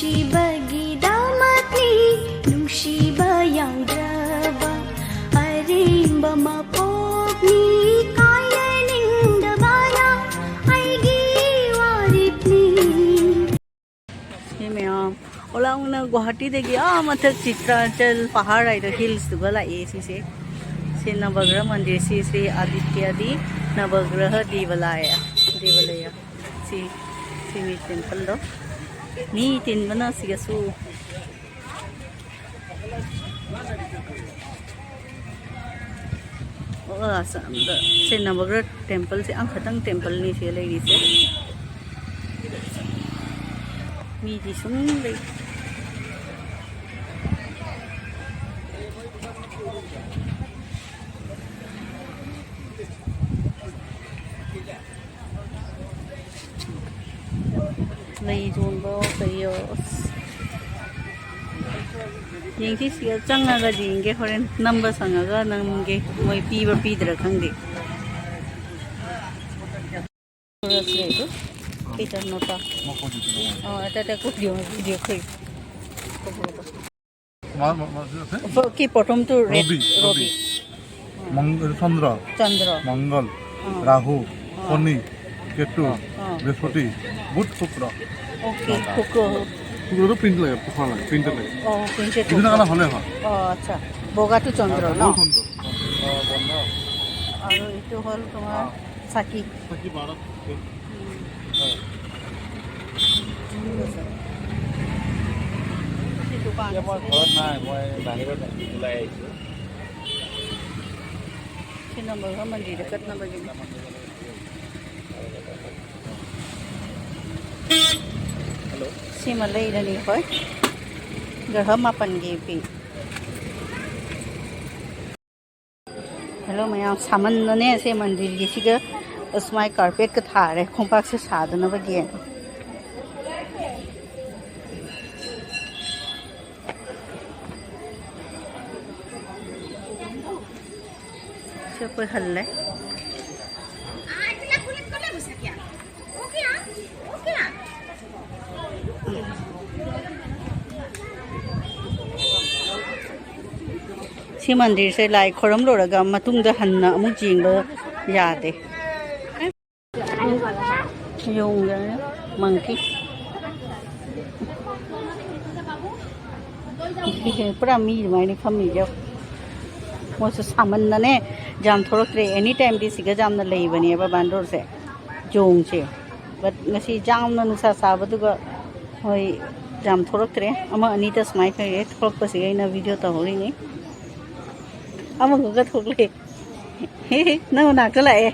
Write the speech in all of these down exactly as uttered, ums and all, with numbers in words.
ꯅꯨꯡꯁꯤꯕꯒꯤꯗꯃꯛꯅꯤ, ꯅꯨꯡꯁꯤꯕ ꯌꯥꯎꯗ꯭ꯔꯕ ꯑꯔꯦꯝꯕ ꯃꯄꯣꯛꯅꯤ, ꯀꯥꯏꯅꯅꯤꯡꯗꯕꯅ ꯑꯩꯒꯤ ꯋꯥꯔꯦꯞꯅꯤ꯫ ꯁꯤ ꯃꯌꯥꯝ ꯑꯣꯂꯥꯡꯅ ꯒꯨꯋꯥꯍꯥꯇꯤꯗꯒꯤ ꯑꯥ ꯃꯊꯛ ꯆꯤꯇ꯭ꯔꯥꯆꯜ ꯄꯍꯥꯔ ꯍꯥꯏꯗꯣ, ꯍꯤꯜꯁꯇꯨꯒ ꯂꯥꯛꯑꯦ꯫ ꯁꯤꯁꯦ, ꯁꯤ ꯅꯕꯒ꯭ꯔꯍ ꯃꯟꯗꯤꯔ, ꯁꯤ ꯁ꯭ꯔꯤ ꯑꯗꯤꯇ꯭ꯌꯥꯗꯤ ꯅꯕꯒ꯭ꯔꯍ ꯗꯦꯕꯥꯂꯌ, ꯗꯦꯕꯥꯂꯌ꯫ ꯁꯤ, ꯁꯤꯅꯤ ꯇꯦꯝꯄꯜꯗꯣ꯫ ꯃꯤ ꯇꯤꯟꯕꯅ ꯁꯤꯒꯁꯨ꯫ ꯑꯣ, ꯑꯁ, ꯑꯝꯇ ꯁꯤ ꯅꯕꯒ꯭ꯔꯍ ꯇꯦꯝꯄꯜꯁꯦ ꯑꯃꯈꯛꯇꯪ ꯇꯦꯝꯄꯜꯅꯤ ꯁꯤꯗ ꯂꯩꯔꯤꯁꯦ꯫ ꯃꯤꯗꯤ ꯁꯨꯝ ꯂꯩ꯫ ꯂꯩ ꯌꯣꯟꯕ ꯀꯩꯌꯣ꯫ ꯑꯁ꯫ ꯌꯦꯡꯁꯤ, ꯁꯤꯗ ꯆꯪꯉꯒꯗꯤ ꯌꯦꯡꯒꯦ, ꯍꯣꯔꯦꯟ ꯅꯝꯕ ꯁꯪꯉꯒ ꯅꯝꯒꯦ, ꯃꯣꯏ ꯄꯤꯕ ꯄꯤꯗ꯭ꯔꯥ ꯈꯪꯗꯦ꯫ ꯈꯔ ꯂꯩ ꯑꯗꯨ꯫ ꯀꯩ ꯇꯧꯔꯤꯅꯣ? ꯑꯣ, ꯑꯇꯩ ꯑꯇꯩ ꯀꯣꯛ ꯌꯦꯡꯉꯣ, ꯚꯤꯗꯤꯑꯣ ꯈꯔ꯫ ꯃꯥ, ꯃꯥ, ꯃꯥ, ꯁꯤ ꯅꯠꯇꯦ? ꯀꯤ ꯄ꯭ꯔꯊꯝ ꯇꯨ ꯔꯦꯠ, ꯔꯕꯤ, ꯔꯕꯤ꯫ ꯔꯕꯤ꯫ ꯃꯪ-, ꯆꯟꯗ꯭ꯔ, ꯆꯟꯗ꯭ꯔ꯫ ꯃꯪꯒꯜ, ꯑꯥ꯫ ꯔꯥꯍꯨ, ꯑꯥ꯫ ꯁꯣꯅꯤ, ꯀꯦꯇꯨ, ꯑꯥ꯫ ꯕ꯭ꯔꯤꯍꯁꯄꯇꯤ, ꯕꯨꯙ, ꯁꯨꯀ꯭ꯔ꯫ ꯑꯣꯀꯦ, ꯁꯨꯀ꯭ꯔ꯫ ꯁꯨꯀ꯭ꯔ ꯇꯨ ꯄ꯭ꯔꯤণ্ট লাগে, ꯄꯣখৰা লাগে, প্ৰিণ্টেড লাগে। অ, প্ৰিণ্টেড। এইটো কাৰণে হ'লে হয়। অ, আচ্ছা। বগাটো চন্দ্ৰ, অ, ন? বগাটো চন্দ্ৰ। অ, বন্ধ। আৰু এইটো হ'ল তোমাৰ অ। চাকি। চাকি বাৰত। উম। হয়। ঠিক আছে। সেইটো কাৰণে এতিয়া মই ঘৰত নাই, মই বাহিৰত ওলাই আহিছোঁ। ꯁꯤ ꯅꯝꯕꯔ ꯑꯃ ꯂꯤꯔꯒ ꯅꯝꯕꯔꯒꯤꯅꯤ꯫ ꯁꯤꯃ ꯂꯩꯔꯅꯤ ꯑꯩꯈꯣꯏ꯫ ꯒ꯭ꯔꯍ ꯃꯥꯄꯟꯒꯤ ꯐꯤ꯫ ꯍꯜꯂꯣ ꯃꯌꯥꯝ, ꯁꯥꯃꯟꯗꯅꯦ ꯁꯦ ꯃꯟꯗꯤꯔꯒꯤꯁꯤꯒ ꯑꯁꯨꯃꯥꯏ ꯀꯥꯔꯄꯦꯠꯀ ꯊꯥꯔꯦ ꯈꯣꯡꯄꯥꯛꯁꯦ ꯁꯥꯗꯅꯕꯒꯤ꯫ ꯁꯤ ꯑꯩꯈꯣꯏ ꯍꯜꯂꯦ꯫ ꯁꯤ ꯃꯟꯗꯤꯔꯁꯦ ꯂꯥꯏ ꯈꯣꯏꯔꯝ ꯂꯣꯏꯔꯒ ꯃꯇꯨꯡꯗ ꯍꯟꯅ ꯑꯃꯨꯛ ꯌꯦꯡꯕ ꯌꯥꯗꯦ꯫ ꯌꯣꯡꯗꯅ ꯃꯪꯀꯤ꯫ ꯄꯨꯔꯥ ꯃꯤ ꯑꯗꯨꯃꯥꯏꯅ ꯐꯝꯃꯤꯁꯦ꯫ ꯃꯣꯏꯁꯨ ꯁꯥꯃꯟꯗꯅꯦ ꯖꯥꯝ ꯊꯣꯛꯂꯛꯇ꯭ꯔꯦ꯫ ꯑꯦꯅꯤ ꯇꯥꯏꯝꯗꯤ ꯁꯤꯒ ꯖꯥꯝꯅ ꯂꯩꯕꯅꯦꯕ ꯕꯥꯟꯗꯣꯔꯁꯦ, ꯌꯣꯡꯁꯦ꯫ But ꯉꯁꯤ ꯌꯥꯝꯅ ꯅꯨꯡꯁꯥ ꯁꯥꯕꯗꯨꯒ ꯍꯣꯏ ꯖꯥꯝ ꯊꯣꯛꯂꯛꯇ꯭ꯔꯦ꯫ ꯑꯃ ꯑꯅꯤꯗ ꯁꯨꯃꯥꯏꯅ ꯊꯣꯛꯑꯦ꯫ ꯊꯣꯛꯂꯛꯄꯁꯤꯒ ꯑꯩꯅ ꯚꯤꯗꯤꯑꯣ ꯇꯧꯍꯧꯔꯤꯅꯤ꯫ ꯑꯃꯈꯛꯒ ꯊꯣꯛꯂꯛꯑꯦ꯫ ꯍꯦ, ꯍꯦ, ꯅꯪ ꯃꯅꯥꯛꯇ ꯂꯥꯛꯑꯦ꯫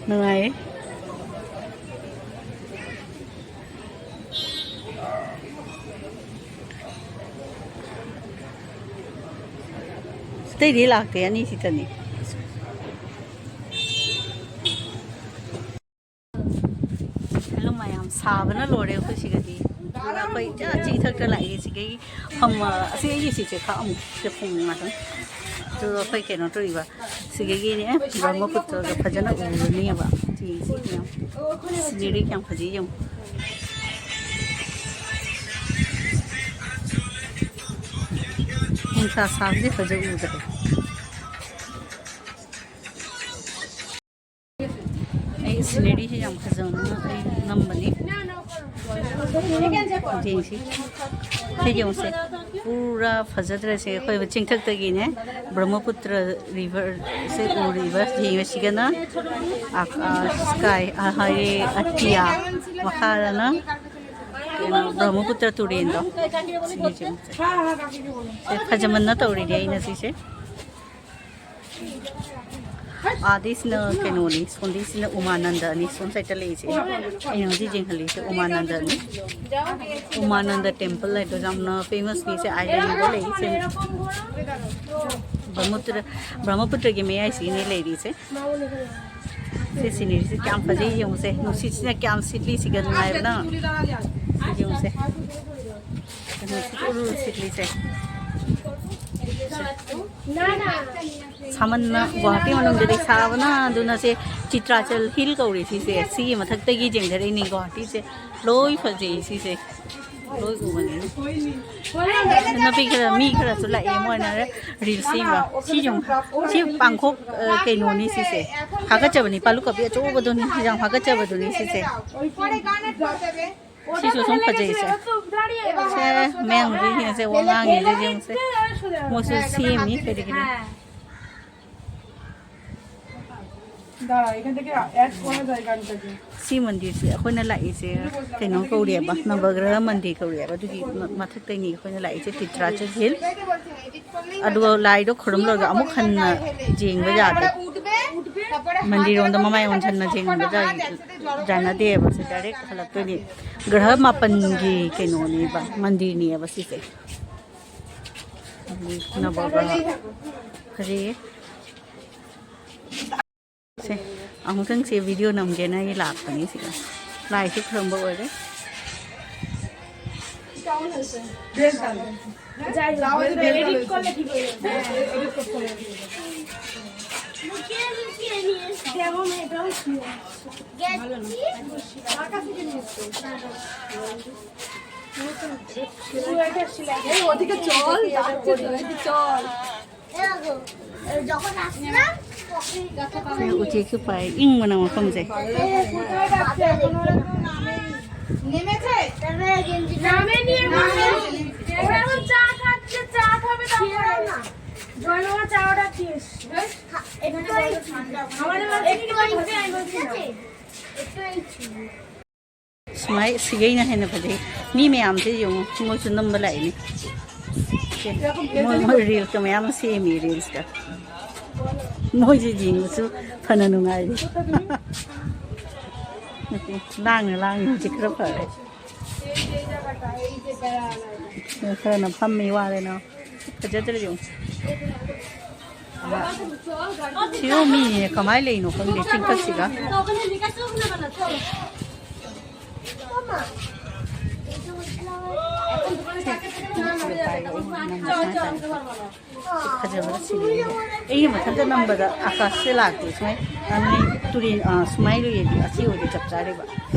ꯅꯨꯡꯉꯥꯏꯌꯦ꯫ ꯑꯇꯩꯗꯤ ꯂꯥꯛꯇꯦ, ꯑꯅꯤꯁꯤꯗꯅꯤ꯫ ꯍꯜꯂꯣ ꯃꯌꯥꯝ, ꯁꯥꯕꯅ ꯂꯣꯏꯔꯦ ꯑꯩꯈꯣꯏ ꯁꯤꯒꯗꯤ꯫ ꯑꯗꯨꯅ ꯑꯩꯈꯣꯏ ꯆꯥ ꯆꯤꯊꯛꯇ ꯂꯥꯛꯏ꯫ ꯁꯤꯒꯤ ꯐꯝ, ꯑꯁꯤ ꯑꯩꯒꯤ ꯁꯤꯠꯁꯦ ꯈꯥꯛ ꯑꯃꯨꯛ ꯆꯦꯞꯄꯨ ꯉꯥꯛꯇꯪ꯫ ꯑꯗꯨꯒ ꯑꯩꯈꯣꯏ ꯀꯩꯅꯣ ꯇꯧꯔꯤꯕ, ꯁꯤꯗꯒꯤꯅꯦ ꯕ꯭ꯔꯍꯃꯄꯨꯇ꯭ꯔꯒ ꯐꯖꯅ ꯎꯔꯅꯤꯕ꯫ ꯁꯤ, ꯁꯤ ꯌꯦꯡꯉꯨ꯫ ꯁꯤꯅꯔꯤ ꯀꯌꯥꯝ ꯐꯖꯩ ꯌꯦꯡꯉꯨ꯫ ꯅꯨꯡꯁꯥ ꯁꯥꯕꯁꯦ ꯐꯖ ꯎꯗ꯭ꯔꯦ꯫ ꯑꯩ ꯁꯤꯅꯔꯤꯁꯦ ꯌꯥꯝ ꯐꯖꯕꯅꯤꯅ ꯑꯩ ꯅꯝꯕꯅꯤ꯫ ꯌꯦꯡꯁꯤ꯫ ꯁꯤ ꯌꯦꯡꯉꯨꯁꯦ꯫ ꯄꯨꯔꯥ ꯐꯖꯗ꯭ꯔꯁꯦ꯫ ꯑꯩꯈꯣꯏ ꯆꯤꯡꯊꯛꯇꯒꯤꯅꯦ ꯕ꯭ꯔꯍꯃꯄꯨꯇ꯭ꯔ ꯔꯤꯚꯔꯁꯦ ꯎꯔꯤꯕ꯫ ꯌꯦꯡꯉꯨ ꯁꯤꯒꯅ ꯑꯥ, ꯑꯥ, ꯁ꯭ꯀꯥꯏ, ꯑꯥ, ꯍꯥꯏꯔꯦ ꯑꯇꯤꯌꯥ꯫ ꯃꯈꯥꯗꯅ ꯀꯩꯅꯣ ꯕ꯭ꯔꯍꯃꯄꯨꯇ꯭ꯔ ꯇꯨꯔꯦꯟꯗꯣ꯫ ꯁꯤꯅꯤ ꯌꯦꯡꯉꯨꯁꯦ꯫ ꯁꯦ ꯐꯖꯃꯟꯅ ꯇꯧꯔꯤꯅꯦ ꯑꯩꯅ ꯁꯤꯁꯦ꯫ ꯑꯥꯗꯩꯁꯤꯅ ꯀꯩꯅꯣꯅꯤ, ꯁꯣꯝꯗꯩꯁꯤꯅ ꯎꯃꯥꯅꯟꯗꯅꯤ, ꯁꯣꯝ ꯁꯥꯏꯗꯇ ꯂꯩꯔꯤꯁꯦ꯫ ꯑꯩꯅ ꯍꯧꯖꯤꯛ ꯌꯦꯡꯍꯜꯂꯤꯁꯦ ꯎꯃꯥꯅꯟꯗꯅꯤ꯫ ꯎꯃꯥꯅꯟꯗ ꯇꯦꯝꯄꯜ ꯍꯥꯏꯗꯣ ꯌꯥꯝꯅ ꯐꯦꯃꯁꯅꯤ ꯁꯦ, ꯑꯥꯏꯂꯦꯟꯗ ꯂꯩꯔꯤꯁꯦ꯫ ꯕ꯭ꯔꯍꯃꯄꯨꯇ꯭ꯔ, ꯕ꯭ꯔꯍꯃꯄꯨꯇ꯭ꯔꯒꯤ ꯃꯌꯥꯏꯁꯤꯅꯦ ꯂꯩꯔꯤꯁꯦ꯫ ꯁꯤ ꯁꯤꯅꯔꯤꯁꯤ ꯀꯌꯥꯝ ꯐꯖꯩ ꯌꯦꯡꯉꯨꯁꯦ꯫ ꯅꯨꯡꯁꯤꯠꯁꯤꯅ ꯀꯌꯥꯝ ꯁꯤꯠꯂꯤ ꯁꯤꯒ ꯅꯨꯡꯉꯥꯏꯕꯅ꯫ ꯁꯤ ꯌꯦꯡꯉꯨꯁꯦ꯫ ꯅꯨꯡꯁꯤꯠ ꯎꯔꯨꯔꯨ ꯁꯤꯠꯂꯤꯁꯦ꯫ ꯁꯥꯃꯟꯅ ꯒꯨꯋꯥꯍꯥꯇꯤ ꯃꯅꯨꯡꯗꯗꯤ ꯁꯥꯕꯅ꯫ ꯑꯗꯨꯅ ꯁꯦ ꯆꯤꯇ꯭ꯔꯥꯆꯜ ꯍꯤꯜ ꯀꯧꯔꯦ ꯁꯤꯁꯦ꯫ ꯁꯤꯒꯤ ꯃꯊꯛꯇꯒꯤ ꯌꯦꯡꯊꯔꯛꯏꯅꯤ ꯒꯨꯋꯥꯍꯥꯇꯤꯁꯦ꯫ ꯂꯣꯏ ꯐꯖꯩ ꯁꯤꯁꯦ꯫ ꯂꯣꯏ ꯎꯕꯅꯤꯅꯦ꯫ ꯅꯨꯄꯤ ꯈꯔ, ꯃꯤ ꯈꯔꯁꯨ ꯂꯥꯛꯑꯦ, ꯃꯣꯏꯅ ꯔꯤꯜꯁ ꯁꯦꯝꯕ꯫ ꯁꯤ ꯌꯦꯡꯉꯨ, ꯁꯤ ꯄꯥꯡꯈꯣꯛ, ꯑ, ꯀꯩꯅꯣꯅꯤ ꯁꯤꯁꯦ꯫ ꯍꯥꯀꯠꯆꯕꯅꯤ, ꯄꯥꯂꯨ ꯀꯥꯕꯤ ꯑꯆꯧꯕꯗꯨꯅꯤ, ꯌꯥꯝ ꯍꯥꯀꯠꯆꯕꯗꯨꯅꯤ ꯁꯤꯁꯦ꯫ ꯁꯤꯁꯨ ꯁꯨꯝ ꯐꯖꯩꯁꯦ꯫ ꯁꯦ, ꯃꯌꯥꯡ ꯅꯨꯄꯤꯁꯤꯡꯁꯦ ꯋꯥ ꯉꯥꯡꯉꯤꯁꯦ ꯌꯦꯡꯉꯨꯁꯦ꯫ ꯃꯣꯏꯁꯨ ꯁꯦꯝꯃꯤ ꯀꯔꯤ ꯀꯔꯤ꯫ দাঁড়া, এখান থেকে অ্যাড করা যায় গানটাকে। ꯁꯤ ꯃꯟꯗꯤꯔꯁꯦ ꯑꯩꯈꯣꯏꯅ ꯂꯥꯛꯏꯁꯦ ꯀꯩꯅꯣ ꯀꯧꯔꯤꯑꯕ, ꯅꯕꯒ꯭ꯔꯍ ꯃꯟꯗꯤꯔ ꯀꯧꯔꯤꯑꯕ, ꯑꯗꯨꯒꯤ ꯃ-, ꯃꯊꯛꯇꯩꯅꯤ ꯑꯩꯈꯣꯏꯅ ꯂꯥꯛꯏꯁꯦ, ꯇꯤꯇ꯭ꯔꯥꯆꯜ ꯍꯤꯜ꯫ ꯑꯗꯨꯒ ꯂꯥꯏꯗꯣ ꯈꯨꯔꯨꯝ ꯂꯣꯏꯔꯒ ꯑꯃꯨꯛ ꯍꯟꯅ ꯌꯦꯡꯕ ꯌꯥꯗꯦ꯫ ꯃꯟꯗꯤꯔ ꯔꯣꯝꯗ ꯃꯃꯥꯏ ꯑꯣꯟꯁꯤꯟꯅ ꯌꯦꯡꯕ ꯌꯥ-, ꯌꯥꯅꯗꯦꯕ, ꯁꯤ ꯗꯥꯏꯔꯦꯛ ꯍꯜꯂꯛꯇꯣꯏꯅꯤ꯫ ꯒ꯭ꯔꯍ ꯃꯥꯄꯟꯒꯤ ꯀꯩꯅꯣꯅꯦꯕ, ꯃꯟꯗꯤꯔꯅꯦꯕ ꯁꯤꯁꯦ꯫ ꯅꯕꯒ꯭ꯔꯍ꯫ ꯐꯖꯩꯌꯦ꯫ ꯁꯦ, ꯑꯃꯨꯛꯇꯪ ꯁꯦ ꯚꯤꯗꯤꯑꯣ ꯅꯝꯒꯦꯅ ꯑꯩ ꯂꯥꯛꯄꯅꯤ ꯁꯤꯗ꯫ ꯂꯥꯏꯁꯨ ꯈꯨꯔꯨꯝꯕ ꯑꯣꯏꯔꯦ꯫ এই ওদিকে চল, যাচ্ছে তো, এই যে চল। এই দেখো, এই যখন আসলাম, তখন ꯎꯆꯦꯛꯁꯨ ꯄꯥꯏ, ꯏꯪꯕꯅ ꯃꯐꯝꯁꯦ꯫ নেমেছে? নামেনি, নামেনি। ওরা এখন চা খাচ্ছে, চা খাবে তারপরে। জল বাবা চা অর্ডার দিয়েছে। একটু, আমাদের বাড়িতে একটু, আমি বলছি না। একটু এই ছিল। ꯁꯨꯃꯥꯏ ꯁꯤꯒꯩꯅ ꯍꯦꯟꯅ ꯐꯖꯩ꯫ ꯃꯤ ꯃꯌꯥꯝꯁꯦ ꯌꯦꯡꯉꯨ, ꯃꯣꯏꯁꯨ ꯅꯝꯕ ꯂꯥꯛꯏꯅꯦ꯫ ꯁꯦ, ꯃꯣꯏ, ꯃꯣꯏ ꯔꯤꯜꯁꯀ ꯃꯌꯥꯝ ꯑꯃ ꯁꯦꯝꯃꯤ, ꯔꯤꯜꯁꯀ꯫ ꯃꯣꯏꯁꯦ ꯌꯦꯡꯕꯁꯨ ꯐꯅ ꯅꯨꯡꯉꯥꯏꯔꯤ꯫ ꯅꯠꯇꯦ, ꯂꯥꯡꯅ ꯂꯥꯡꯅ ꯍꯧꯖꯤꯛ ꯈꯔ ꯐꯔꯦ꯫ ꯈꯔꯅ ꯐꯝꯃꯤ, ꯋꯥꯔꯦꯅ꯫ ꯐꯖꯗ꯭ꯔꯥ ꯌꯦꯡꯉꯨ꯫ ꯁꯤꯕꯨ ꯃꯤꯅꯦ, ꯀꯃꯥꯏꯅ ꯂꯩꯔꯤꯅꯣ ꯈꯪꯗꯦ ꯆꯤꯡꯊꯛꯁꯤꯒ꯫ ꯐꯖꯕꯗ ꯁꯤꯅꯤꯡꯉꯦ꯫ ꯑꯩꯒꯤ ꯃꯊꯟꯇ ꯅꯝꯕꯗ ꯑꯀꯥꯁꯁꯦ ꯂꯥꯛꯇꯦ꯫ ꯁꯨꯃꯥꯏ, ꯑ, ꯅꯣꯏ ꯇꯨꯔꯦꯟ, ꯑ, ꯁꯨꯃꯥꯏ ꯂꯨꯏꯌꯦꯗꯤ ꯑꯁꯤ ꯑꯣꯏꯗꯤ ꯆꯞ ꯆꯥꯔꯦꯕ꯫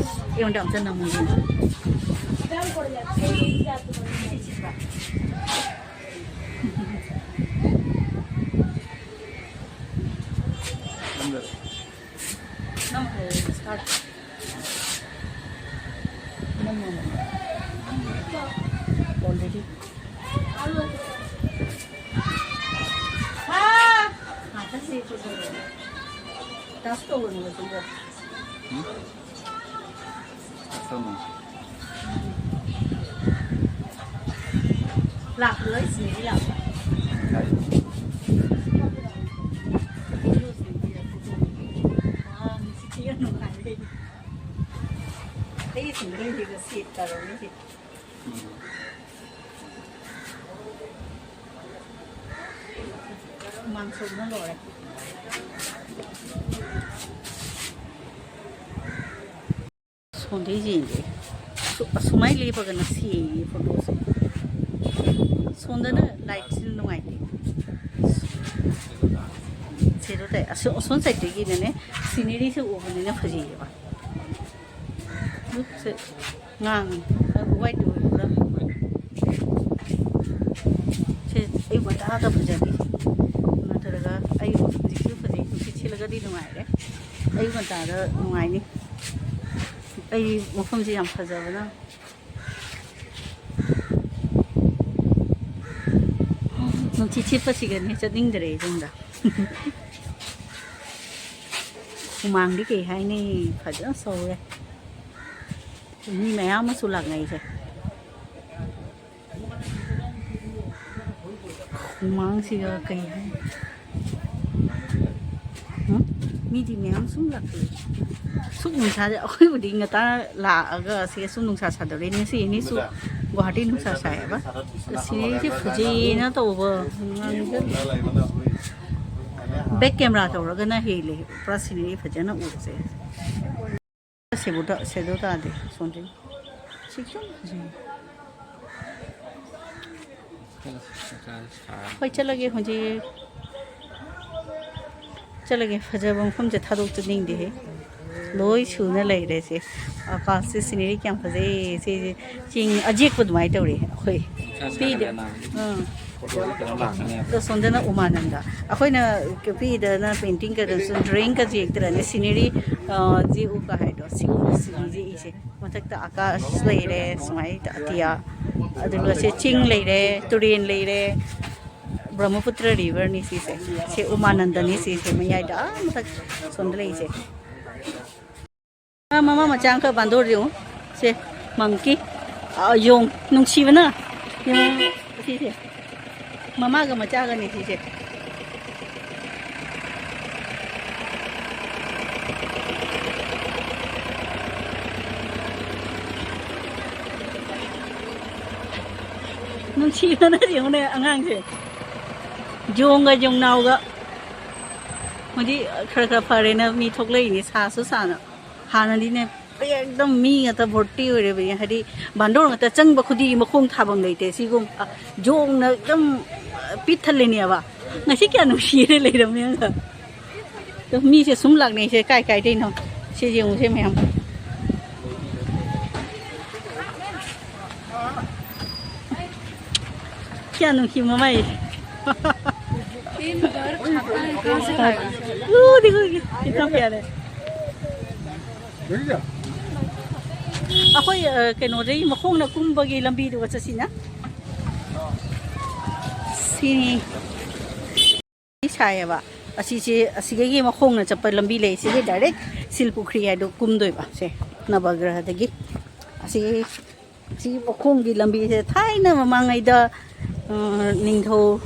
ꯑꯩꯉꯣꯟꯗ ꯑꯝꯇ ꯅꯝꯃꯨ ꯌꯦꯡꯉꯨ꯫ ꯅꯪ ꯍꯧꯔꯣ, start. ꯅꯪ ꯍꯧꯔꯣ. Already. ꯉꯥꯛꯇ ꯁꯤ ꯄꯨꯊꯣꯔꯛꯑꯣ. Touch ꯇꯧꯒꯅꯨ ꯃꯆꯨꯗ. ꯎꯝ? ꯇꯧꯅꯨ꯫ ꯂꯥꯛꯄꯗꯣ ꯑꯩ ꯁꯤꯅꯦꯗꯤ ꯂꯥꯛꯄ꯫ ꯂꯥꯛꯑꯦ꯫ ꯋꯥ, ꯅꯨꯡꯁꯤꯠꯁꯤꯒ ꯅꯨꯡꯉꯥꯏꯔꯦ꯫ ꯑꯩꯒꯤ ꯁꯤꯡꯗꯣꯏꯁꯤꯒ ꯁꯦꯠ ꯇꯧꯔꯝꯃꯤꯁꯦ꯫ ꯎꯝ꯫ ꯍꯨꯃꯥꯡ ꯁꯧꯕꯅ ꯂꯣꯏꯔꯦ꯫ ꯁꯣꯝꯗꯩ ꯌꯦꯡꯒꯦ꯫ ꯑꯁꯨ-, ꯑꯁꯨꯃꯥꯏ ꯂꯦꯞꯄꯒꯅ ꯁꯦꯡꯉꯤ ꯐꯣꯇꯣꯁꯦ꯫ ꯁꯣꯝꯗꯅ lightꯁꯤꯅ ꯅꯨꯡꯉꯥꯏꯇꯦ꯫ ꯁꯦꯗꯣ ꯇꯥꯏ꯫ ꯑꯁꯣ-, ꯑꯁꯣꯝ sideꯇꯒꯤꯅꯅꯦ sceneryꯁꯦ ꯎꯕꯅꯤꯅ ꯐꯖꯩꯌꯦꯕ꯫ ꯁꯦ ꯉꯥꯡꯉꯤ꯫ White ꯑꯣꯏꯕ꯭ꯔꯥ? ꯁꯦ ꯑꯌꯨꯛ ꯉꯟꯇꯥꯗ ꯐꯖꯅꯤ꯫ ꯅꯠꯇ꯭ꯔꯒ ꯑꯌꯨꯛ ꯍꯧꯖꯤꯛꯁꯨ ꯐꯖꯩ, ꯅꯨꯡꯁꯤꯠ ꯁꯤꯠꯂꯒꯗꯤ ꯅꯨꯡꯉꯥꯏꯔꯦ꯫ ꯑꯌꯨꯛ ꯉꯟꯇꯥꯗ ꯅꯨꯡꯉꯥꯏꯅꯤ꯫ ꯑꯩ ꯃꯐꯝꯁꯦ ꯌꯥꯝ ꯐꯖꯕꯅ꯫ ꯅꯨꯡꯁꯤꯠ ꯁꯤꯠꯄꯁꯤꯒꯅꯦ ꯆꯠꯅꯤꯡꯗ꯭ꯔꯦ ꯌꯨꯝꯗ꯫ ꯍꯨꯃꯥꯡꯗꯤ ꯀꯩ ꯍꯥꯏꯅꯤ, ꯐꯖꯅ ꯁꯧꯔꯦ꯫ ꯃꯤ ꯃꯌꯥꯝ ꯑꯃꯁꯨ ꯂꯥꯛꯅꯩꯁꯦ꯫ ꯍꯨꯃꯥꯡꯁꯤꯒ ꯀꯩ ꯍꯥꯏꯅꯤ? ꯎꯝ? ꯃꯤꯗꯤ ꯃꯌꯥꯝ ꯁꯨꯝ ꯂꯥꯛꯄꯤ꯫ ꯁꯨꯛ ꯅꯨꯡꯁꯥꯁꯦ, ꯑꯩꯈꯣꯏꯕꯨꯗꯤ ꯉꯇꯥ ꯂꯥꯛꯑꯒ ꯁꯤꯒ ꯁꯨꯝ ꯅꯨꯡꯁꯥ ꯁꯥꯗꯧꯔꯦ꯫ ꯉꯁꯤ ꯑꯅꯤꯁꯨ ꯒꯨꯋꯥꯍꯥꯇꯤ ꯅꯨꯡꯁꯥ ꯁꯥꯏꯌꯦꯕ꯫ ꯁꯤꯅꯔꯤꯁꯦ ꯐꯖꯩꯅ ꯇꯧꯕ ꯉꯥꯡꯖꯜꯂꯦ꯫ Back camera ꯇꯧꯔꯒꯅ ꯍꯦꯜꯂꯦ꯫ ꯄꯨꯔꯥ ꯁꯤꯅꯔꯤ ꯐꯖꯅ ꯎꯕꯁꯦ꯫ ꯁꯦꯗꯣ ꯇꯥ-, ꯁꯦꯗꯣ ꯇꯥꯗꯦ꯫ ꯁꯣꯝꯗꯤ ꯁꯤ ꯁꯨꯝ ꯐꯖꯩ꯫ ꯍꯣꯏ, ꯆꯠꯂꯒꯦ ꯍꯧꯖꯤꯛ꯫ ꯆꯠꯂꯒꯦ꯫ ꯐꯖꯕ ꯃꯐꯝꯁꯦ ꯊꯥꯗꯣꯛꯆꯅꯤꯡꯗꯦꯍꯦ꯫ ꯂꯣꯏ ꯁꯨꯅ ꯂꯩꯔꯦ ꯁꯦ꯫ ꯑꯀꯥꯁꯁꯦ ꯁꯤꯅꯔꯤ ꯀꯌꯥꯝ ꯐꯖꯩ꯫ ꯁꯤꯁꯦ ꯆꯤꯡ ꯑꯖꯦꯛꯄ ꯑꯗꯨꯃꯥꯏꯅ ꯇꯧꯔꯦ ꯑꯩꯈꯣꯏ ꯅꯨꯡꯁꯥ ꯄꯤꯗ꯫ ꯁꯥꯒꯠꯂꯦ ꯅꯥꯕ꯫ ꯎꯝ꯫ ꯐꯣꯇꯣꯁꯦ ꯀꯩꯅꯣ ꯂꯥꯛꯀꯅꯤ ꯍꯥꯏꯕ꯫ ꯑꯗꯣ ꯁꯣꯝꯗꯅ ꯎꯃꯥꯅꯟꯗ꯫ ꯑꯩꯈꯣꯏꯅ ꯄꯤꯗꯅ ꯄꯦꯟꯇꯤꯡ ꯀꯩꯗꯧꯁꯨ ꯗ꯭ꯔꯣꯌꯤꯡꯒꯁꯦ ꯌꯦꯛꯇ꯭ꯔꯅꯦ ꯁꯤꯅꯔꯤ, ꯑ, ꯌꯦꯛꯎꯒ ꯍꯥꯏꯗꯣ ꯁꯤꯒꯨꯝꯕ ꯁꯤꯅꯔꯤ ꯌꯦꯛꯏꯁꯦ꯫ ꯃꯊꯛꯇ ꯑꯀꯥꯁ ꯂꯩꯔꯦ ꯁꯨꯃꯥꯏꯅ ꯑꯇꯤꯌꯥ꯫ ꯑꯗꯨꯒ ꯁꯤ ꯆꯤꯡ ꯂꯩꯔꯦ, ꯇꯨꯔꯦꯟ ꯂꯩꯔꯦ꯫ ꯕ꯭ꯔꯍꯃꯄꯨꯇ꯭ꯔ ꯔꯤꯚꯔꯅꯤ ꯁꯤꯁꯦ꯫ ꯁꯤ ꯎꯃꯥꯅꯟꯗꯅꯤ ꯁꯤꯁꯦ ꯃꯌꯥꯏꯗ ꯑꯥ ꯃꯊꯛ ꯁꯣꯝꯗ ꯂꯩꯁꯦ꯫ ꯑꯥ, ꯃꯃꯥ ꯃꯆꯥ ꯑꯃꯈꯛ ꯕꯥꯟꯗꯣꯔ ꯌꯦꯡꯉꯨ꯫ ꯁꯦ, ꯃꯪꯀꯤ꯫ ꯑꯥ, ꯌꯣꯡ ꯅꯨꯡꯁꯤꯕꯅ꯫ ꯌꯦꯡꯉꯨ, ꯁꯤꯁꯦ꯫ ꯃꯃꯥꯒ ꯃꯆꯥꯒꯅꯤ ꯁꯤꯁꯦ꯫ ꯅꯨꯡꯁꯤꯕꯅ ꯌꯦꯡꯉꯨꯅꯦ ꯑꯉꯥꯡꯁꯦ꯫ ꯌꯣꯡꯒ ꯌꯣꯡꯅꯥꯎꯒ꯫ ꯍꯧꯖꯤꯛ ꯈꯔ ꯈꯔ ꯐꯔꯦꯅ ꯃꯤ ꯊꯣꯛꯂꯛꯏꯅꯦ, ꯁꯥꯁꯨ ꯁꯥꯅ꯫ ꯍꯥꯟꯅꯗꯤꯅꯦ ꯑꯦꯛꯗꯝ ꯃꯤ ꯉꯥꯛꯇ ꯚꯣꯔꯇꯤ ꯑꯣꯏꯔꯦꯕ꯫ ꯍꯥꯏꯗꯤ ꯕꯥꯟꯗꯣꯔ ꯉꯥꯛꯇ ꯆꯪꯕ ꯈꯨꯗꯤꯡꯒꯤ ꯃꯈꯣꯡ ꯊꯥꯐꯝ ꯂꯩꯇꯦ꯫ ꯁꯤꯒꯨꯝ-, ꯑ, ꯌꯣꯡꯅ ꯑꯗꯨꯝ, ꯑ, ꯄꯤꯛ ꯊꯜꯂꯤꯅꯦꯕ꯫ ꯉꯁꯤ ꯀꯌꯥ ꯅꯨꯡꯁꯤꯔꯦ ꯂꯩꯔꯝꯃꯦ ꯑꯗ꯫ ꯑꯗꯣ ꯃꯤꯁꯦ ꯁꯨꯝ ꯂꯥꯛꯅꯩꯁꯦ ꯀꯥꯏ ꯀꯥꯏꯗꯩꯅꯣ꯫ ꯁꯤ ꯌꯦꯡꯉꯨꯁꯦ ꯃꯌꯥꯝ꯫ क्या अनोखी मम्मा है। दिन भर खाता है, कहाँ से खाएगा? वो देखो, कितना प्यारा है। ꯑꯩꯈꯣꯏ, ꯑ, ꯀꯩꯅꯣꯗꯩ ꯃꯈꯣꯡꯅ ꯀꯨꯝꯕꯒꯤ ꯂꯝꯕꯤꯗꯨꯒ ꯆꯠꯁꯤꯅ꯫ ꯁꯤꯅꯤ꯫ ꯁꯥꯏꯌꯦꯕ꯫ ꯑꯁꯤꯁꯦ, ꯑꯁꯤꯗꯒꯤ ꯃꯈꯣꯡꯅ ꯆꯠꯄ ꯂꯝꯕꯤ ꯂꯩ꯫ ꯁꯤꯒꯤ ꯗꯥꯏꯔꯦꯛ ꯁꯤꯜ ꯄꯨꯈ꯭ꯔꯤ ꯍꯥꯏꯗꯣ ꯀꯨꯝꯗꯣꯏꯕ꯫ ꯁꯦ, ꯅꯕꯒ꯭ꯔꯍꯗꯒꯤ꯫ ꯑꯁꯤ, ꯁꯤ ꯃꯈꯣꯡꯒꯤ ꯂꯝꯕꯤꯁꯦ ꯊꯥꯏꯅ ꯃꯃꯥꯡꯉꯩꯗ, ꯑ, ꯅꯤꯡꯊꯧ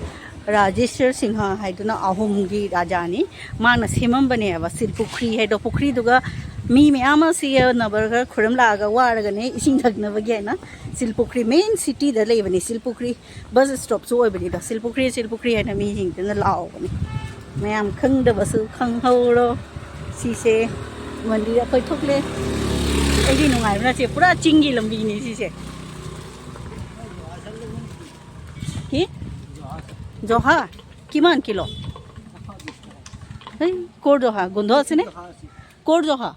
ꯔꯥꯖꯦꯁ꯭ꯋꯔ ꯁꯤꯡꯍ ꯍꯥꯏꯗꯨꯅ ꯑꯍꯨꯝꯒꯤ ꯔꯥꯖꯥꯅꯤ꯫ ꯃꯥꯅ ꯁꯦꯝꯃꯝꯕꯅꯦꯕ ꯁꯤꯜ ꯄꯨꯈ꯭ꯔꯤ ꯍꯥꯏꯗꯣ꯫ ꯄꯨꯈ꯭ꯔꯤꯗꯨꯒ ꯃꯤ ꯃꯌꯥꯝ ꯑꯃ ꯁꯤ ꯅꯕꯒ꯭ꯔꯍ ꯈꯨꯔꯨꯝ ꯂꯥꯛꯑꯒ ꯋꯥꯔꯒꯅꯦ ꯏꯁꯤꯡ ꯊꯛꯅꯕꯒꯤ ꯍꯥꯏꯅ ꯁꯤꯜ ꯄꯨꯈ꯭ꯔꯤ, ꯃꯦꯟ ꯁꯤꯇꯤꯗ ꯂꯩꯕꯅꯤ ꯁꯤꯜ ꯄꯨꯈ꯭ꯔꯤ꯫ ꯕꯁ ꯁ꯭ꯇꯣꯞꯁꯨ ꯑꯣꯏꯕꯅꯤꯗ꯫ ꯁꯤꯜ ꯄꯨꯈ꯭ꯔꯤ, ꯁꯤꯜ ꯄꯨꯈ꯭ꯔꯤ ꯍꯥꯏꯅ ꯃꯤꯁꯤꯡꯗꯨꯅ ꯂꯥꯎꯕꯅꯤ꯫ ꯃꯌꯥꯝ ꯈꯪꯗꯕꯁꯨ ꯈꯪꯍꯧꯔꯣ꯫ ꯁꯤꯁꯦ ꯃꯟꯗꯤꯔ ꯑꯩꯈꯣꯏ ꯊꯣꯛꯂꯦ꯫ ꯑꯩꯗꯤ ꯅꯨꯡꯉꯥꯏꯕꯅ ꯁꯦ ꯄꯨꯔꯥ ꯆꯤꯡꯒꯤ ꯂꯝꯕꯤꯅꯤ ꯁꯤꯁꯦ꯫ কি? জহা? কিমান কিলো? এই কৰ জহা? গোন্ধ আছেনে? কৰ জহা?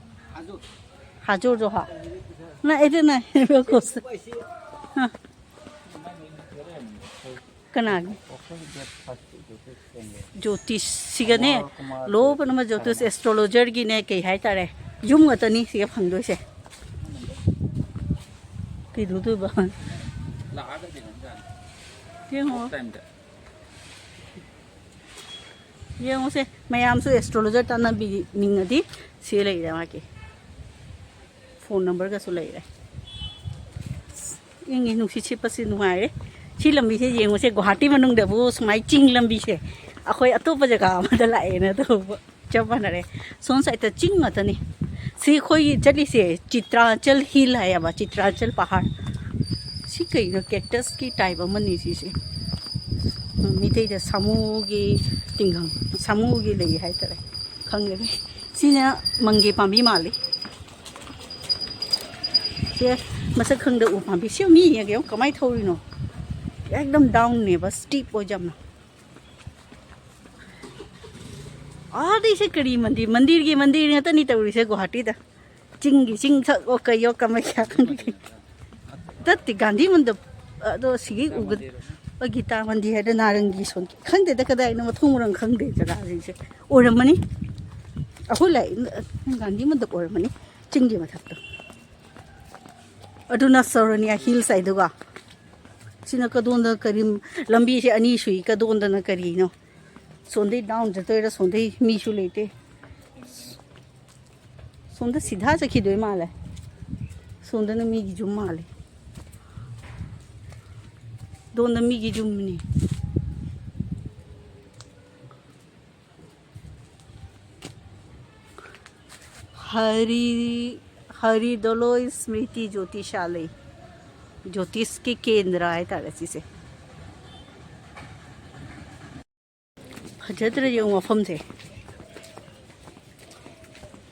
ꯍꯥꯖꯨꯔꯗꯣ ꯍꯥ? ꯅ ꯑꯩꯗꯤ ꯅ ꯀꯣꯁ꯫ ꯀꯅꯥꯒꯤ? ꯖꯣꯇꯤꯁꯁꯤꯒꯅꯦ, ꯂꯣ ꯄꯨꯝꯅꯃꯛ ꯖꯣꯇꯤꯁ ꯑꯦꯁꯇ꯭ꯔꯣꯂꯣꯖꯔꯒꯤꯅꯦ, ꯀꯩ ꯍꯥꯏꯇꯥꯔꯦ, ꯌꯨꯝ ꯉꯥꯛꯇꯅꯤ ꯁꯤꯒ ꯐꯪꯗꯣꯏꯁꯦ꯫ ꯀꯩꯗꯧꯗꯣꯏꯕ? ꯌꯦꯡꯉꯣ꯫ ꯌꯦꯡꯉꯨꯁꯦ, ꯃꯌꯥꯝꯁꯨ ꯑꯦꯁꯇ꯭ꯔꯣꯂꯣꯖꯔ ꯇꯥꯟꯅꯕꯤꯅꯤꯡꯉꯗꯤ ꯁꯤ ꯂꯩꯔꯦ ꯃꯥꯒꯤ꯫ ꯐꯣꯟ ꯅꯝꯕꯔꯒꯁꯨ ꯂꯩꯔꯦ꯫ ꯏꯪꯉꯤ, ꯅꯨꯡꯁꯤꯠ ꯁꯤꯠꯄꯁꯤ ꯅꯨꯡꯉꯥꯏꯔꯦ꯫ ꯁꯤ ꯂꯝꯕꯤꯁꯦ ꯌꯦꯡꯉꯨꯁꯦ, ꯒꯨꯋꯥꯍꯥꯇꯤ ꯃꯅꯨꯡꯗꯕꯨ ꯁꯨꯃꯥꯏ ꯆꯤꯡ ꯂꯝꯕꯤꯁꯦ ꯑꯩꯈꯣꯏ ꯑꯇꯣꯞꯄ ꯖꯒꯥ ꯑꯃꯗ ꯂꯥꯛꯑꯦꯅ ꯇꯧꯕ ꯆꯞ ꯃꯥꯟꯅꯔꯦ꯫ ꯁꯣꯝ ꯁꯥꯏꯗꯠꯇ ꯆꯤꯡ ꯉꯥꯛꯇꯅꯤ꯫ ꯁꯤ ꯑꯩꯈꯣꯏꯒꯤ ꯆꯠꯂꯤꯁꯦ ꯆꯤꯇ꯭ꯔꯥꯆꯜ ꯍꯤꯜ ꯍꯥꯏꯌꯦꯕ, ꯆꯤꯇ꯭ꯔꯥꯆꯜ ꯄꯍꯥꯔ꯫ ꯁꯤ ꯀꯩꯅꯣ, ꯀꯦꯛꯇꯁꯀꯤ ꯇꯥꯏꯞ ꯑꯃꯅꯤ ꯁꯤꯁꯦ꯫ ꯃꯤꯇꯩꯗ ꯁꯥꯃꯨꯒꯤ ꯇꯤꯡꯈꯪ, ꯁꯥꯃꯨꯒꯤ ꯂꯩ ꯍꯥꯏꯇꯥꯔꯦ꯫ ꯈꯪꯗꯦ꯫ ꯁꯤꯅ ꯃꯪꯒꯦ ꯄꯥꯝꯕꯤ ꯃꯥꯜꯂꯤ꯫ ꯁꯦ, ꯃꯁꯛ ꯈꯪꯗ ꯎ ꯄꯥꯝꯕꯤ꯫ ꯁꯤ ꯃꯤ ꯌꯦꯡꯒꯦ, ꯀꯃꯥꯏꯅ ꯊꯧꯔꯤꯅꯣ? ꯑꯦꯛꯗꯝ ꯗꯥꯎꯟꯅꯦꯕ, ꯁ꯭ꯇꯤꯞ ꯑꯣꯏ ꯌꯥꯝꯅ꯫ ꯑꯥꯗꯩꯁꯦ ꯀꯔꯤ ꯃꯟꯗꯤꯔ? ꯃꯟꯗꯤꯔꯒꯤ ꯃꯟꯗꯤꯔ ꯉꯥꯛꯇꯅꯤ ꯇꯧꯔꯤꯁꯦ ꯒꯨꯋꯥꯍꯥꯇꯤꯗ꯫ ꯆꯤꯡꯒꯤ ꯆꯤꯡ ꯁꯛꯑꯣ ꯀꯩꯌꯣ ꯀꯃꯩꯁꯥ ꯈꯪꯗꯦ꯫ ꯇꯠꯇꯦ, ꯒꯥꯟꯙꯤ ꯃꯟꯗꯞ꯫ ꯑꯗꯣ ꯁꯤꯒꯤ ꯎꯒ-, ꯒꯤꯇꯥ ꯃꯟꯗꯤꯔ ꯍꯥꯏꯗ ꯅꯥꯔꯪꯒꯤ ꯁꯣꯟ-, ꯈꯪꯗꯦꯗ ꯀꯗꯥꯏꯅꯣ, ꯃꯊꯣꯡ ꯃꯔꯝ ꯈꯪꯗꯦ ꯖꯒꯥꯁꯤꯡꯁꯦ꯫ ꯑꯣꯏꯔꯝꯃꯅꯤ꯫ ꯑꯩꯈꯣꯏ ꯂꯥꯛꯏ ꯒꯥꯟꯙꯤ ꯃꯟꯗꯞ ꯑꯣꯏꯔꯝꯃꯅꯤ꯫ ꯆꯤꯡꯒꯤ ꯃꯊꯛꯇꯣ꯫ ꯑꯗꯨꯅ ꯁꯣꯔꯣꯅꯤꯌꯥ ꯍꯤꯜꯁ ꯍꯥꯏꯗꯨꯒ꯫ ꯁꯤꯅ ꯀꯗꯣꯟꯗ ꯀꯔꯤ, ꯂꯝꯕꯤꯁꯦ ꯑꯅꯤ ꯁꯨꯏ, ꯀꯗꯣꯟꯗꯅ ꯀꯔꯤꯅꯣ? ꯁꯣꯝꯗꯩ ꯗꯥꯎꯟ ꯆꯠꯇꯣꯏꯔꯥ, ꯁꯣꯝꯗꯩ ꯃꯤꯁꯨ ꯂꯩꯇꯦ꯫ ꯁꯣꯝꯗ ꯁꯤꯙꯥ ꯆꯠꯈꯤꯗꯣꯏ ꯃꯥꯜꯂꯦ꯫ ꯁꯣꯝꯗꯅ ꯃꯤꯒꯤ ꯌꯨꯝ ꯃꯥꯜꯂꯦ꯫ ꯗꯣꯟꯗ ꯃꯤꯒꯤ ꯌꯨꯝꯅꯤ꯫ ꯍꯔꯤ, ꯍꯔꯤꯗꯣꯂꯣꯏ ꯁ꯭ꯃ꯭ꯔꯤꯇꯤ ꯖꯣꯇꯤꯁꯥꯂꯩ꯫ ꯖꯣꯇꯤꯁꯀꯤ ꯀꯦꯟꯗ꯭ꯔ ꯍꯥꯏꯇꯥꯔꯦ ꯁꯤꯁꯦ꯫ ꯐꯖꯗ꯭ꯔ ꯌꯦꯡꯉꯨ ꯃꯐꯝꯁꯦ꯫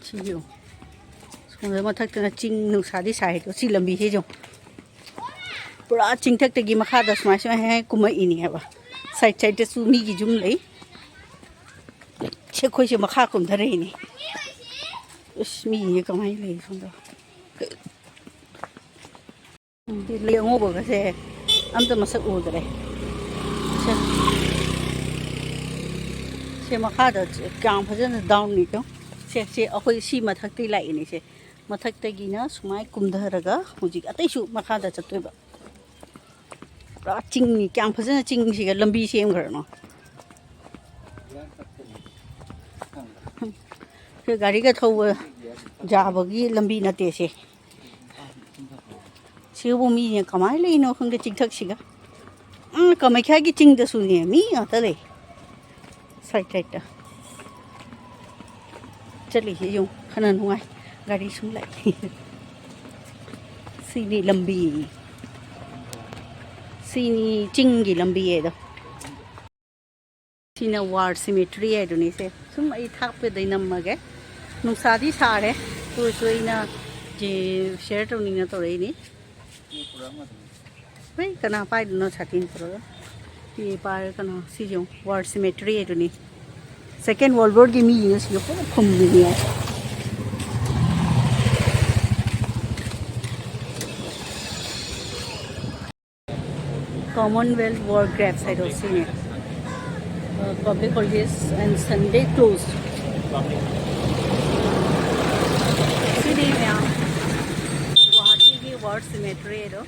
ꯁꯤ ꯌꯦꯡꯉꯨ꯫ ꯁꯣꯝꯗ ꯃꯊꯛꯇꯅ ꯆꯤꯡ, ꯅꯨꯡꯁꯥꯗꯤ ꯁꯥꯏ ꯑꯗꯣ ꯁꯤ ꯂꯝꯕꯤꯁꯦ ꯌꯦꯡꯉꯨ꯫ ꯄꯨꯔꯥ ꯆꯤꯡꯊꯛꯇꯒꯤ ꯃꯈꯥꯗ ꯁꯨꯃꯥꯏ ꯁꯨꯃꯥꯏ ꯍꯦꯛ ꯀꯨꯝꯃꯛꯏꯅꯦꯕ꯫ ꯁꯥꯏꯠ ꯁꯥꯏꯠꯇꯁꯨ ꯃꯤꯒꯤ ꯌꯨꯝ ꯂꯩ꯫ ꯁꯤ ꯑꯩꯈꯣꯏꯁꯦ ꯃꯈꯥ ꯀꯨꯝꯊꯔꯛꯏꯅꯦ꯫ ꯏꯁ, ꯃꯤꯁꯦ ꯀꯃꯥꯏꯅ ꯂꯩ ꯁꯣꯝꯗ? ꯎꯝ, ꯂꯩ ꯑꯉꯧꯕꯒꯁꯦ ꯑꯝꯇ ꯃꯁꯛ ꯎꯗ꯭ꯔꯦ꯫ ꯁꯦ, ꯁꯦ ꯃꯈꯥꯗ ꯀꯌꯥꯝ ꯐꯖꯅ ꯗꯥꯎꯟꯅꯤꯗꯣ꯫ ꯁꯦ, ꯁꯦ ꯑꯩꯈꯣꯏ ꯁꯤ ꯃꯊꯛꯇꯩ ꯂꯥꯛꯏꯅꯦ꯫ ꯁꯦ ꯃꯊꯛꯇꯒꯤꯅ ꯁꯨꯃꯥꯏ ꯀꯨꯝꯊꯔꯒ ꯍꯧꯖꯤꯛ ꯑꯇꯩꯁꯨ ꯃꯈꯥꯗ ꯆꯠꯇꯣꯏꯕ꯫ ꯄꯨꯔꯥ ꯆꯤꯡꯅꯤ꯫ ꯀꯌꯥꯝ ꯐꯖꯅ ꯆꯤꯡꯁꯤꯒ ꯂꯝꯕꯤ ꯁꯦꯝꯈ꯭ꯔꯅꯣ꯫ ꯑꯩꯈꯣꯏ ꯒꯥꯔꯤꯒ ꯊꯧꯕ ꯌꯥꯕꯒꯤ ꯂꯝꯕꯤ ꯅꯠꯇꯦ ꯁꯦ꯫ ꯁꯤꯕꯨ ꯃꯤꯅ ꯀꯃꯥꯏꯅ ꯂꯩꯅꯣ ꯈꯪꯗꯦ ꯆꯤꯡꯊꯛꯁꯤꯒ꯫ ꯎꯝ, ꯀꯥꯃꯥꯈ꯭ꯌꯥꯒꯤ ꯆꯤꯡꯗꯁꯨꯅꯦ ꯃꯤ ꯉꯥꯛꯇ ꯂꯩ꯫ ꯁꯥꯏꯠ ꯁꯥꯏꯠꯇ ꯆꯠꯂꯤꯁꯦ ꯌꯦꯡꯉꯨ, ꯐꯅ ꯅꯨꯡꯉꯥꯏ꯫ ꯒꯥꯔꯤ ꯁꯨꯝ ꯂꯥꯛꯏ꯫ ꯁꯤꯅꯤ ꯂꯝꯕꯤ, ꯁꯤꯅꯤ ꯆꯤꯡꯒꯤ ꯂꯝꯕꯤ ꯍꯥꯏꯗꯣ꯫ ꯁꯤꯅ ꯋꯥꯔ ꯁꯤꯃꯦꯇ꯭ꯔꯤ ꯍꯥꯏꯗꯨꯅꯤ꯫ ꯁꯦ ꯁꯨꯝ ꯑꯩ ꯊꯥꯛꯄꯗꯩ ꯅꯝꯃꯒꯦ꯫ ꯅꯨꯡꯁꯥꯗꯤ ꯁꯥꯔꯦ, ꯑꯗꯨ ꯑꯣꯏꯔꯁꯨ ꯑꯩꯅ ꯁꯤꯌꯔ ꯇꯧꯅꯤꯡꯅ ꯇꯧꯔꯛꯏꯅꯤ꯫ ꯍꯣꯏ, ꯀꯅꯥ ꯄꯥꯏꯗꯣꯏꯅꯣ ꯁꯥꯇꯤꯟ ꯄꯨꯔꯒ? ꯄꯤ ꯄꯥꯏꯔ ꯀꯅꯥ? ꯁꯤꯁꯦ ꯌꯦꯡꯉꯨ, ꯋꯥꯔ ꯁꯤꯃꯦꯇ꯭ꯔꯤ ꯍꯥꯏꯗꯨꯅꯤ꯫ ꯁꯦꯀꯦꯟ ꯋꯥꯔꯜ ꯋꯥꯔꯒꯤ ꯃꯤꯁꯤꯡꯅ ꯁꯤꯗ ꯄꯨꯂꯞ ꯐꯨꯝꯃꯤꯅꯦ꯫ Commonwealth War Graves ꯍꯥꯏꯗꯣ ꯁꯤꯅꯦ꯫ Public holidays and Sunday closed. ꯁꯤꯅꯤ ꯃꯌꯥꯝ ꯒꯨꯋꯥꯍꯥꯇꯤꯒꯤ ꯋꯥꯔ ꯁꯤꯃꯦꯇ꯭ꯔꯤ ꯑꯗꯣ꯫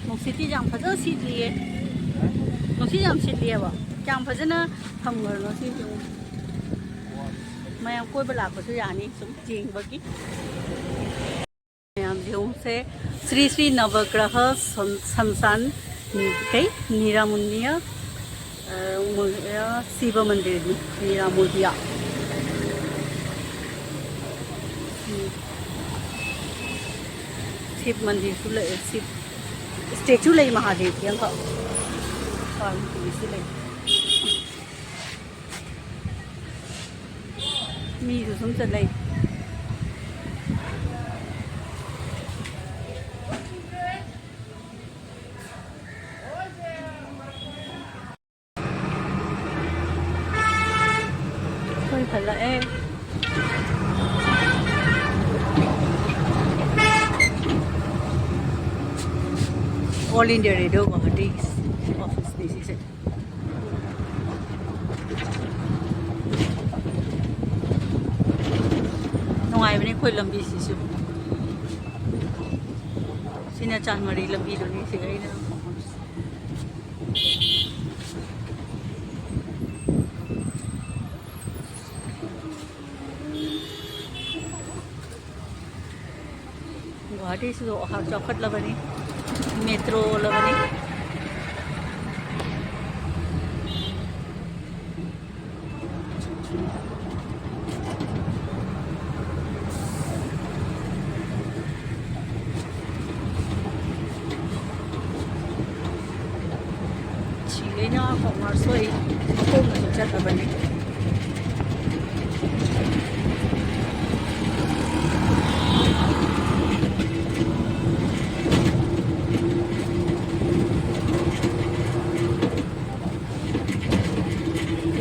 ꯅꯨꯡꯁꯤꯠꯇꯤ ꯌꯥꯝ ꯐꯖꯅ ꯁꯤꯠꯂꯤꯌꯦ꯫ ꯅꯨꯡꯁꯤꯠ ꯌꯥꯝ ꯁꯤꯠꯂꯤꯑꯕ꯫ ꯌꯥꯝ ꯐꯖꯅ ꯊꯝꯈ꯭ꯔꯅꯣ ꯁꯤꯁꯨ꯫ ꯃꯌꯥꯝ ꯀꯣꯏꯕ ꯂꯥꯛꯄꯁꯨ ꯌꯥꯅꯤ ꯁꯨꯝ ꯌꯦꯡꯕꯒꯤ꯫ ꯃꯌꯥꯝ ꯌꯦꯡꯉꯨꯁꯦ꯫ ꯁ꯭ꯔꯤ ꯁ꯭ꯔꯤ ꯅꯕꯒ꯭ꯔꯍ ꯁꯝ-, ꯁꯝꯁꯥꯟ ꯀꯩ ꯅꯤꯔꯥꯃꯨꯟꯅꯤꯌ, ꯑ, ꯃꯨ-, ꯑ, ꯁꯤꯕ ꯃꯟꯗꯤꯔꯅꯤ, ꯅꯤꯔꯥꯃꯨꯗꯤꯌꯥ꯫ ꯎꯝ꯫ ꯁꯤꯕ ꯃꯟꯗꯤꯔꯁꯨ ꯂꯩ, ꯁꯤꯕ ꯁ꯭ꯇꯦꯆꯨ ꯂꯩ ꯃꯍꯥꯗꯦꯕꯀꯤ ꯑꯃꯈꯛ꯫ ꯄꯥꯔꯃꯤꯇꯤꯒꯤꯁꯨ ꯂꯩ꯫ ꯃꯤꯁꯨ ꯁꯨꯝ ꯆꯠꯅꯩ꯫ ꯍꯜꯂꯛꯑꯦ꯫ All India Radio Guwahati office ꯅꯤ ꯁꯤꯁꯦ꯫ ꯅꯨꯡꯉꯥꯏꯕꯅꯦ ꯑꯩꯈꯣꯏ ꯂꯝꯕꯤꯁꯤꯁꯨ꯫ ꯁꯤꯅ ꯆꯥꯟꯃꯔꯤ ꯂꯝꯕꯤꯗꯨꯅꯤ, ꯁꯤꯒ ꯑꯩꯅ ꯒꯨꯋꯥꯍꯥꯇꯤꯁꯤꯁꯨ ꯆꯥꯎꯈꯠꯂꯕꯅꯤ, ꯃꯦꯇ꯭ꯔꯣ ꯑꯣꯜꯂꯕꯅꯤ꯫ ꯁꯤꯈꯩꯅ ꯀꯣꯃꯔꯁ ꯑꯣꯏ, ꯃꯈꯣꯡꯅꯁꯨ ꯆꯠꯂꯕꯅꯤ꯫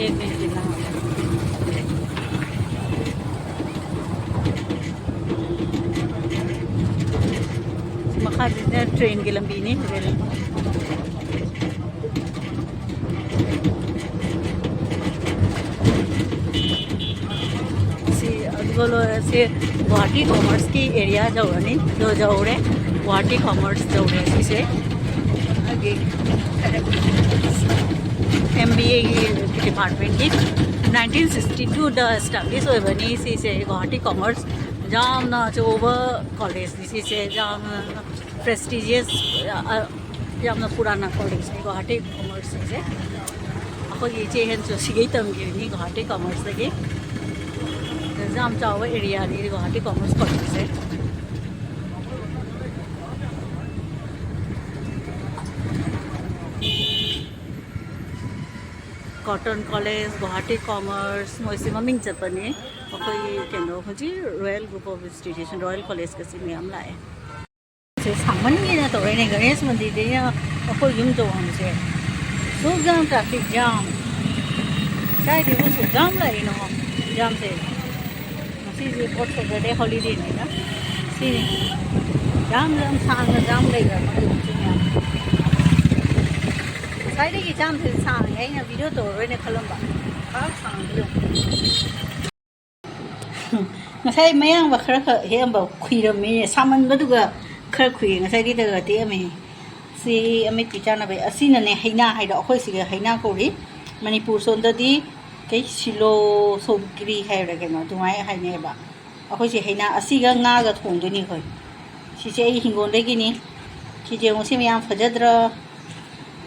एक मिनट, कितना हो गया? ꯃꯈꯥꯁꯤꯗ ꯇ꯭ꯔꯦꯟꯒꯤ ꯂꯝꯕꯤꯅꯤ, ꯔꯦꯜ꯫ ꯁꯤ, ꯑꯗꯨꯒ ꯂꯣꯏꯔꯁꯦ, ꯒꯨꯋꯥꯍꯥꯇꯤ ꯀꯣꯃꯔꯁꯀꯤ ꯑꯦꯔꯤꯌꯥ ꯌꯧꯔꯅꯤ꯫ ꯑꯗꯣ ꯌꯧꯔꯦ, ꯒꯨꯋꯥꯍꯥꯇꯤ ꯀꯣꯃꯔꯁ ꯌꯧꯔꯦ ꯁꯤꯁꯦ꯫ ꯑꯗꯒꯤ ꯑꯦꯝ ꯕꯤ ꯑꯦꯒꯤ ꯗꯤꯄꯥꯔꯠꯃꯦꯟꯒꯤ ꯅꯥꯏꯟꯇꯤꯟ ꯁꯤꯛꯁꯇꯤ ꯇꯨꯗ ꯏꯁꯇꯥꯕ꯭ꯂꯤꯁ ꯑꯣꯏꯕꯅꯤ ꯁꯤꯁꯦ, ꯒꯨꯋꯥꯍꯥꯇꯤ ꯀꯣꯃꯔꯁ꯫ ꯌꯥꯝꯅ ꯑꯆꯧꯕ ꯀꯣꯂꯦꯖꯅꯤ ꯁꯤꯁꯦ, ꯌꯥꯝꯅ ꯄ꯭ꯔꯦꯁꯇꯤꯖꯤꯌꯁ, ꯌꯥꯝꯅ ꯄꯨꯔꯥꯅ ꯀꯣꯂꯦꯖꯅꯤ ꯒꯨꯋꯥꯍꯥꯇꯤ ꯀꯣꯃꯔꯁꯁꯦ꯫ ꯑꯩꯈꯣꯏꯒꯤ ꯏꯆꯦ ꯍꯦꯟꯁꯨ ꯁꯤꯒꯩ ꯇꯝꯈꯤꯕꯅꯤ ꯒꯨꯋꯥꯍꯥꯇꯤ ꯀꯣꯃꯔꯁꯇꯒꯤ꯫ ꯌꯥꯝ ꯆꯥꯎꯕ ꯑꯦꯔꯤꯌꯥꯅꯤ ꯒꯨꯋꯥꯍꯥꯇꯤ ꯀꯣꯃꯔꯁ ꯀꯣꯂꯦꯖꯁꯦ꯫ ꯀꯣꯇꯟ ꯀꯣꯂꯦꯖ, ꯒꯨꯋꯥꯍꯥꯇꯤ ꯀꯣꯃꯔꯁ, ꯃꯣꯏꯁꯦ ꯃꯃꯤꯡ ꯆꯠꯄꯅꯦ꯫ ꯑꯩꯈꯣꯏꯒꯤ ꯀꯩꯅꯣ ꯍꯧꯖꯤꯛ royal group of institution, royal ꯀꯣꯂꯦꯖꯀꯁꯤ ꯃꯌꯥꯝ ꯂꯥꯛꯑꯦ꯫ ꯁꯦ ꯁꯥꯡꯃꯟꯒꯤꯅ ꯇꯧꯔꯛꯏꯅꯦ, ꯒꯅꯦꯁ ꯃꯟꯗꯤꯔꯗꯩꯅ ꯑꯩꯈꯣꯏ ꯌꯨꯝ ꯌꯧꯐꯝꯁꯦ꯫ ꯁꯨꯛ ꯌꯥꯝ ꯇ꯭ꯔꯥꯐꯤꯛ ꯖꯥꯝ꯫ ꯀꯥꯏꯗꯩꯕꯨ ꯁꯨꯛ ꯌꯥꯝ ꯂꯥꯛꯏꯅꯣ? ꯖꯥꯝꯁꯦ, ꯉꯁꯤꯁꯦ fourth Saturday holiday ꯅꯤꯅ ꯁꯤꯅꯤ꯫ ꯌꯥꯝ ꯌꯥꯝ ꯁꯥꯡꯅ ꯖꯥꯝ ꯂꯩꯈ꯭ꯔꯕ ꯃꯇꯨꯡꯁꯤꯅꯦ꯫ ꯉꯁꯥꯏꯗꯒꯤ ꯖꯥꯝꯁꯦ ꯁꯥꯡꯉꯦ, ꯑꯩꯅ video ꯇꯧꯔꯔꯣꯏꯅ ꯈꯜꯂꯝꯕ꯫ ꯈꯔ ꯁꯥꯡꯕ ꯌꯦꯡꯉꯨ꯫ ꯉꯁꯥꯏ ꯃꯌꯥꯡꯕ ꯈꯔ ꯈꯛ ꯍꯦꯛꯑꯝꯕ ꯈꯨꯏꯔꯝꯃꯦ, ꯁꯥꯃꯟꯕꯗꯨꯒ ꯈꯔ ꯈꯨꯏꯌꯦ꯫ ꯉꯁꯥꯏꯗꯤ ꯈꯔ ꯈꯔ ꯇꯦꯛꯑꯝꯃꯦ꯫ ꯁꯤ ꯑꯃꯦꯠꯄꯤ ꯆꯥꯅꯕ꯫ ꯑꯁꯤꯅꯅꯦ ꯍꯩꯅꯥ ꯍꯥꯏꯗꯣ, ꯑꯩꯈꯣꯏ ꯁꯤꯒ ꯍꯩꯅꯥ ꯀꯧꯔꯤ꯫ ꯃꯅꯤꯄꯨꯔ ꯁꯣꯝꯗꯗꯤ ꯀꯩ ꯁꯤꯂꯣ ꯁꯣꯒ꯭ꯔꯤ ꯍꯥꯏꯕ꯭ꯔꯥ ꯀꯩꯅꯣ ꯑꯗꯨꯃꯥꯏꯅ ꯍꯥꯏꯅꯩꯌꯦꯕ꯫ ꯑꯩꯈꯣꯏꯁꯦ ꯍꯩꯅꯥ ꯑꯁꯤꯒ ꯉꯥꯒ ꯊꯣꯡꯗꯣꯏꯅꯤ ꯑꯩꯈꯣꯏ꯫ ꯁꯤꯁꯦ ꯑꯩ ꯍꯤꯡꯒꯣꯜꯗꯒꯤꯅꯤ꯫ ꯁꯤꯁꯦ ꯌꯦꯡꯉꯨ, ꯁꯤ ꯃꯌꯥꯝ ꯐꯖꯗ꯭ꯔꯥ?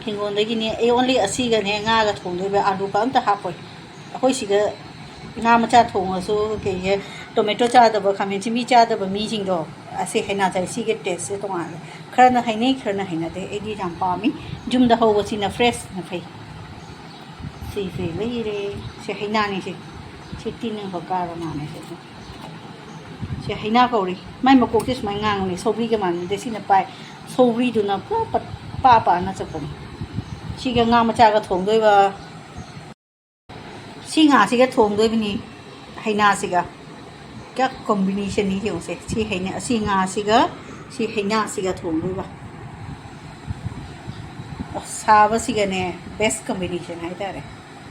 ꯍꯤꯡꯒꯣꯜꯗꯒꯤꯅꯤ꯫ ꯑꯩ only ꯑꯁꯤꯒꯅꯦ ꯉꯥꯒ ꯊꯣꯡꯗꯣꯏꯕ, ꯑꯥꯂꯨꯒ ꯑꯝꯇ ꯍꯥꯞꯄꯣꯏ꯫ ꯑꯩꯈꯣꯏ ꯁꯤꯗ ꯉꯥ ꯃꯆꯥ ꯊꯣꯡꯉꯁꯨ, ꯀꯩꯁꯦ, tomato ꯆꯥꯗꯕ, ꯈꯥꯃꯦꯟ ꯑꯁꯤꯟꯕꯤ ꯆꯥꯗꯕ ꯃꯤꯁꯤꯡꯗꯣ ꯑꯁꯤ ꯍꯩꯅꯥ ꯆꯥꯏ꯫ ꯁꯤꯒꯤ taste ꯁꯦ ꯇꯣꯉꯥꯜꯂꯦ꯫ ꯈꯔꯅ ꯍꯩꯅꯩ, ꯈꯔꯅ ꯍꯩꯅꯗꯦ꯫ ꯑꯩꯗꯤ ꯌꯥꯝ ꯄꯥꯝꯃꯤ꯫ ꯌꯨꯝꯗ ꯍꯧꯕꯁꯤꯅ fresh ꯅ ꯐꯩ꯫ ꯁꯤꯁꯦ ꯂꯩꯔꯦ꯫ ꯁꯤ ꯍꯩꯅꯥꯅꯤ ꯁꯤ꯫ ꯁꯤ ꯇꯤꯟ ꯑꯃꯈꯛ ꯀꯥꯔ ꯃꯥꯜꯂꯦ ꯁꯤꯁꯦ꯫ ꯁꯤ ꯍꯩꯅꯥ ꯀꯧꯔꯤ꯫ ꯃꯥꯏ ꯃꯀꯣꯛꯁꯦ ꯁꯨꯃꯥꯏꯅ ꯉꯥꯡꯕꯅꯦ꯫ ꯁꯧꯒ꯭ꯔꯤꯒ ꯃꯥꯟꯅꯗꯦ꯫ ꯁꯤꯅ ꯄꯥꯏ꯫ ꯁꯧꯒ꯭ꯔꯤꯗꯨꯅ ꯄꯨꯔꯥ ꯄꯠ-, ꯄꯥ ꯄꯥꯅ ꯆꯠꯄꯅꯤ꯫ ꯁꯤꯒ ꯉꯥ ꯃꯆꯥꯒ ꯊꯣꯡꯗꯣꯏꯕ꯫ ꯁꯤ ꯉꯥꯁꯤꯒ ꯊꯣꯡꯗꯣꯏꯕꯅꯤ, ꯍꯩꯅꯥꯁꯤꯒ꯫ ꯀꯌꯥ combination ꯅꯤ ꯌꯦꯡꯉꯨꯁꯦ꯫ ꯁꯤ ꯍꯩꯅꯥ, ꯁꯤ ꯉꯥꯁꯤꯒ, ꯁꯤ ꯍꯩꯅꯥꯁꯤꯒ ꯊꯣꯡꯗꯣꯏꯕ꯫ ꯑꯁ, ꯁꯥꯕꯁꯤꯒꯅꯦ best combination ꯍꯥꯏꯇꯥꯔꯦ꯫